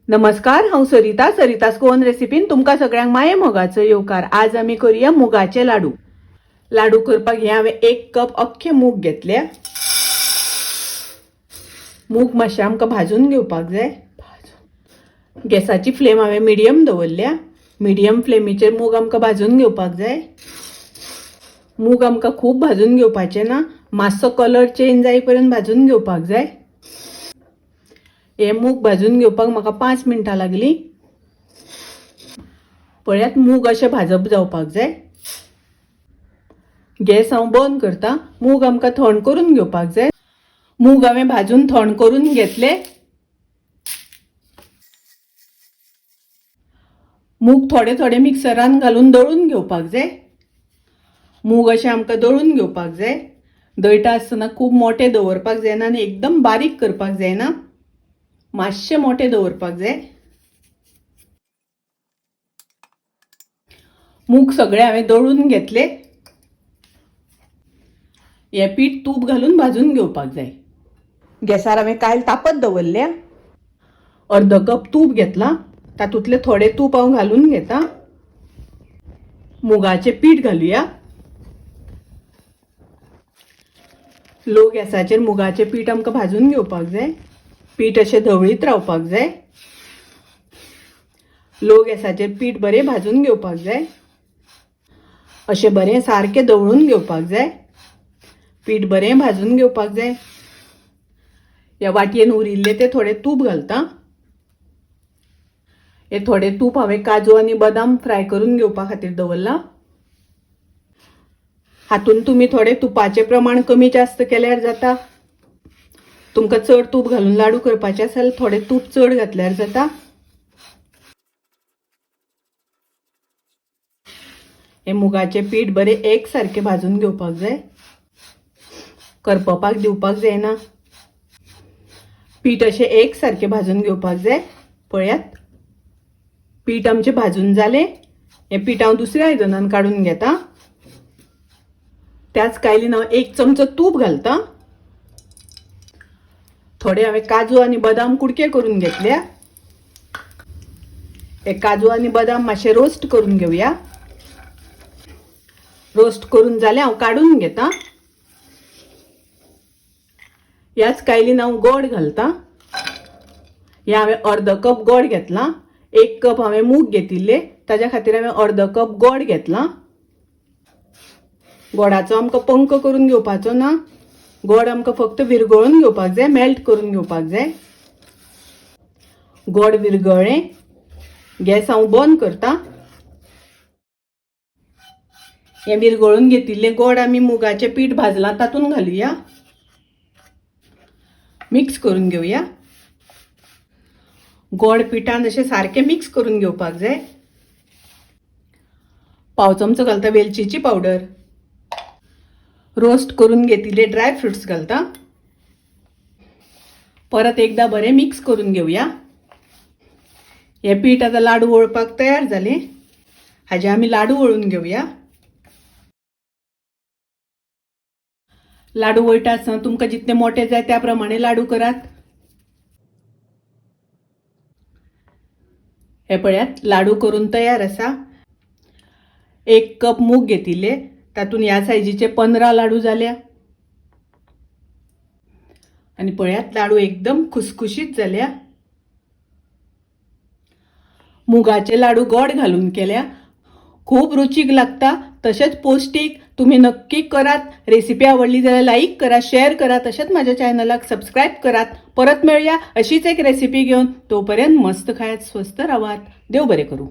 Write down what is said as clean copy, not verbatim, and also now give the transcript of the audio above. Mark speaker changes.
Speaker 1: नमस्कार, हांव सरिता. सरितास गोवन रेसिपीन तुमकां सगळ्यांक माये मोगाचो येवकार. आज आमी करूया मुगाचे लाडू. लाडू करपाक हे हांवें 1 कप अख्खे मूग घेतले. मूग मातशे आमकां भाजून घेवपाक जाय. गॅसाची फ्लेम हांवें मिडियम दवरल्या. मिडियम फ्लेमीचेर मूग आमकां भाजून घेवपाक जाय. मूग आमकां खूब भाजून घेवपाचे ना, मातसो कलर चेंज जाय पर्यंत भाजून घेवपाक जाय. हे मूग भाजून घेवपाक म्हाका 5 मिनटां लागली. पळयात, मूग अशें भाजप जावपाक जाय. गॅस हांव बंद करता. मूग आमकां थंड करून घेवपाक जाय. मूग हांवें भाजून थंड करून घेतले. मूग थोडे थोडे मिक्सरान घालून दळून घेवपाक जाय. मूग अशें आमकां दळून घेवपाक जाय. दळटा आसतना खूब मोठे दवरपाक जायना आनी एकदम बारीक करपाक जायना, मातशे मोठे दवरपाक जाय. मूग सगळे हांवें दळून घेतले. हे पीठ तूप घालून भाजून घेवपाक जाय. गॅसार हांवें कायल तापत दवरल्या. अर्द कप तूप घेतला, तातूंतले थोडे तूप हांव घालून घेता. मुगाचें पीठ घालुया. लो गॅसाचेर मुगाचें पीठ आमकां भाजून घेवपाक जाय. पीठ अशें धवळीत रावपाक जाय. लो गॅसाचेर पीठ बरें भाजून घेवपाक जाय. अशें बरें सारकें धवळून घेवपाक जाय. पीठ बरें भाजून घेवपाक जाय. ह्या वाटयेन उरिल्लें तें थोडें तूप घालता. हे थोडें तूप हांवें काजू आनी बदाम फ्राय करून घेवपा खातीर दवरलां. हातून तुमी थोडें तुपाचें प्रमाण कमी जास्त केल्यार जाता. तुमकां चड तूप घालून लाडू करपाचे आसा जाल्यार थोडें तूप चड घातल्यार जाता. हे मुगाचें पीठ बरें एक सारकें भाजून घेवपाक जाय. करपपाक दिवपाक जायना. पीठ अशें एक सारकें भाजून घेवपाक जाय. पळयात, पीठ आमचें भाजून जालें. हें पीठ हांव दुसऱ्या आयदनान काडून घेता. त्याच कायलीन हांव 1 चमचो तूप घालता. थोडे हांवें काजू आनी बदाम कुडके करून घेतल्या. हे काजू आनी बदाम मातशे रोस्ट करून घेवया. रोस्ट करून जालें हांव काडून घेता. ह्याच कायलीन हांव गोड घालता. हे हांवें अर्द कप गोड घेतला. 1 कप हांवें मूग घेतिल्ले, ताज्या खातीर हांवें अर्द कप गोड घेतला. गोडाचो आमकां पंक करून घेवपाचो ना. गोड आमकां फक्त विरगळून घेवपाक जाय, मेल्ट करून घेवपाक जाय. गोड विरगळ्ळें. गॅस हांव बंद करता. हें विरगळून घेतिल्लें गोड आमी मुगाचें पीठ भाजलां तातूंत घालुया. मिक्स करून घेवया. गोड पिठान अशें सारकें मिक्स करून घेवपाक जाय. 1/4 चमचो घालता वेलचीची पावडर. रोस्ट करून घेतिल्ले ड्राय फ्रुट्स घालता. परत एकदा बरें मिक्स करून घेवया. हें पीठ आतां लाडू वळपाक तयार जालें. हाजे आमी लाडू वळून घेवया. लाडू वळटा आसतना तुमकां जितले मोठे जाय त्या प्रमाणे लाडू करात. हे पळयात, लाडू करून तयार आसा. 1 कप मूग घेतिल्ले, तातूंत ह्या सायजीचे 15 लाडू जाल्या. आनी पळयात, लाडू एकदम खुसखुशीत जाल्या. मुगाचे लाडू गोड घालून केल्या. खूब रुचीक लागता, तशेंच पौष्टीक. तुम्ही नक्की करात. रेसिपी आवडली जाल्यार लाईक करा, शेअर करा, तशेंच माझ्या चॅनलाक सबस्क्राईब करात. परत मेळया अशीच एक रेसिपी घेवन. तोपर्यंत मस्त खायात, स्वस्थ रावात. देव बरें करूं.